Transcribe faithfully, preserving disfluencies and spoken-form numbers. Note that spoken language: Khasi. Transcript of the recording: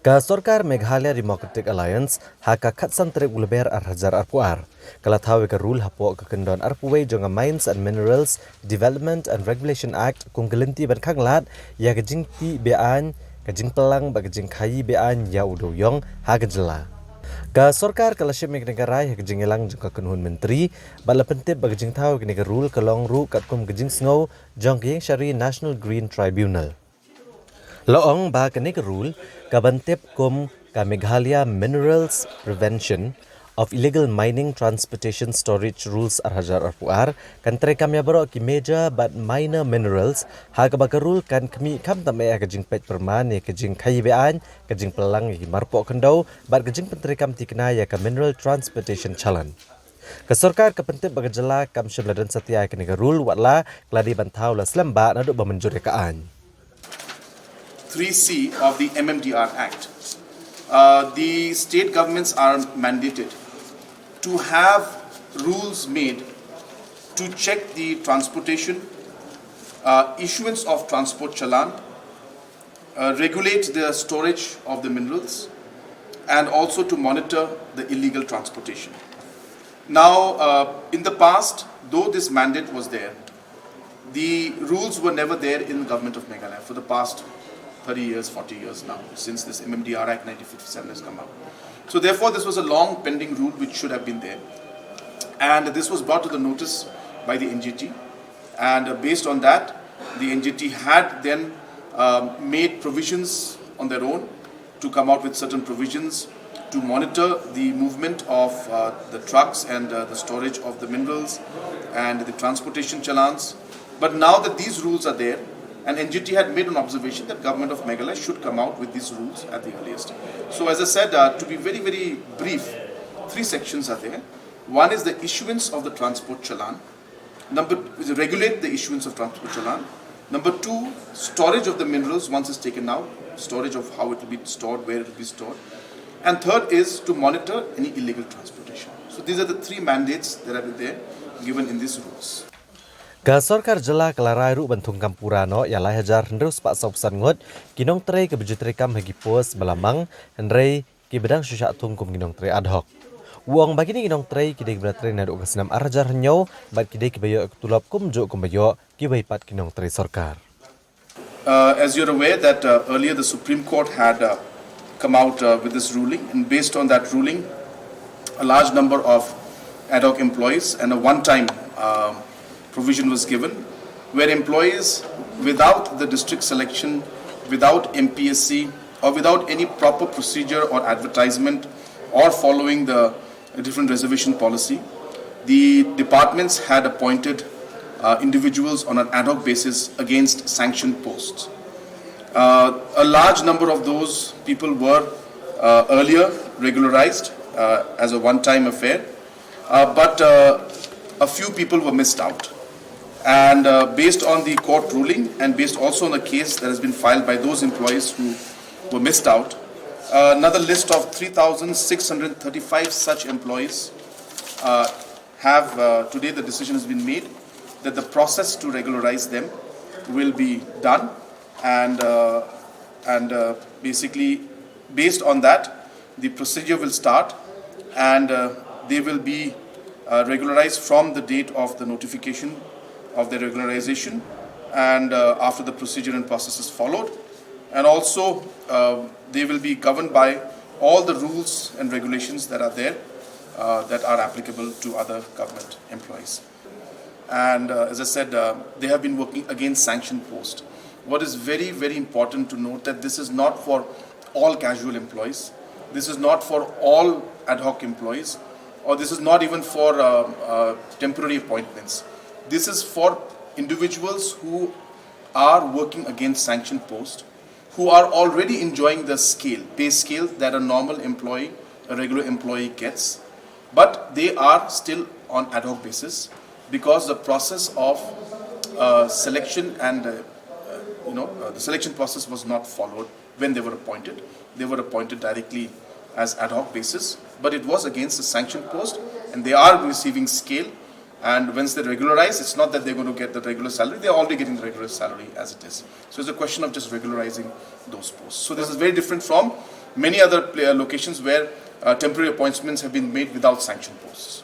Ka sorkar Meghalaya Democratic Alliance ha ka khatsan tarik u Lber ar hajar arphew ar ka la thaw ïa ka rule hapoh ka kyndon arphew wei jong ka Mines and Minerals Development and Regulation Act kum ka lynti ban khanglad ïa ka jingtih be-aiñ, ka jingpynlang bad ka jingkhaii be-aiñ ïa u dewïong ha ka jylla. Ka sorkar ka la shim ïa kane ka rai ha ka jingïalang jong ka kynhun myntri bad la pyntip ba ka jingthaw ïa kane ka rule ka long ruh katkum ka jingsngew jong ka Ïingshari National Green Tribunal. La ong ba kane ka rule ka ban tip kum ka Meghalaya Minerals Prevention of Illegal Mining Transportation Storage Rules ar hajar arphew ar kan treikam ïa baroh ki major bad minor minerals, ha kaba ka rule kan khmih khamtam eh ïa ka jingpeit pyrman ïa ka jingkhaii be-aiñ, ka jingpynlang ïa ki marpoh khyndew bad ka jingpyntreikam thikna ïa ka Mineral Transportation Challan. Ka sorkar ka pyntip ba ka jylla kam shym la don satia ïa kane ka rule, watla ka la dei ban thaw la slem bha naduh ba mynjur ïa ka aiñ. three C of the M M D R Act. Uh, the state governments are mandated to have rules made to check the transportation, uh, issuance of transport challan, uh, regulate the storage of the minerals, and also to monitor the illegal transportation. Now, uh, in the past, though this mandate was there, the rules were never there in the government of Meghalaya for the past thirty years, forty years now, since this M M D R Act nineteen fifty-seven has come out. So therefore, this was a long pending rule which should have been there. And this was brought to the notice by the N G T. And, uh, based on that, the N G T had then, um, made provisions on their own to come out with certain provisions to monitor the movement of, uh, the trucks and, uh, the storage of the minerals and the transportation challans. But now that these rules are there, and N G T had made an observation that Government of Meghalaya should come out with these rules at the earliest. So as I said, uh, to be very, very brief, three sections are there. One is the issuance of the transport challan. Number is regulate the issuance of transport challan. Number two, storage of the minerals once it's taken out, storage of how it will be stored, where it will be stored. And third is to monitor any illegal transportation. So these are the three mandates that have been there given in these rules. Ka sorkar jylla ka la rai ruh ban thung kam pura noh ïa lai hajar hynriew spah saw phew san ngut ki nongtrei kiba ju treikam ha ki post ba la mang, hynrei kiba dang shu shah thung kum ki nongtrei ad hoc. U ong ba kine ki nongtrei ki dei kiba la trei naduh ka snem ar hajar hynñiew bad ki dei kiba ïoh ka tulop kumjuh kumba ïoh kiwei pat ki nongtrei sorkar. Uh, as you're aware that, uh, earlier the Supreme Court had, uh, come out, uh, with this ruling, and based on that ruling, a large number of ad hoc employees and a one-time, um, provision was given, where employees without the district selection, without M P S C, or without any proper procedure or advertisement, or following the a different reservation policy. The departments had appointed, uh, individuals on an ad hoc basis against sanctioned posts. Uh, a large number of those people were, uh, earlier regularized, uh, as a one-time affair, uh, but, uh, a few people were missed out. And, uh, based on the court ruling and based also on the case that has been filed by those employees who were missed out, uh, another list of three thousand six hundred thirty-five such employees, uh, have, uh, today the decision has been made that the process to regularize them will be done, and, uh, and, uh, basically, based on that, the procedure will start, and, uh, they will be, uh, regularized from the date of the notification of the regularization, and, uh, after the procedure and process is followed, and also, uh, they will be governed by all the rules and regulations that are there, uh, that are applicable to other government employees. And, uh, as I said, uh, they have been working against sanctioned post. What is very, very important to note that this is not for all casual employees. This is not for all ad hoc employees, or this is not even for, uh, uh, temporary appointments. This is for individuals who are working against sanctioned post, who are already enjoying the scale, pay scale that a normal employee, a regular employee gets, but they are still on ad hoc basis because the process of, uh, selection and, uh, uh, you know, uh, the selection process was not followed when they were appointed. They were appointed directly as ad hoc basis, but it was against the sanction post, and they are receiving scale. And once they regularize, it's not that they're going to get the regular salary. They're already getting the regular salary as it is. So it's a question of just regularizing those posts. So this is very different from Many other pla- locations where uh, temporary appointments have been made without sanction posts.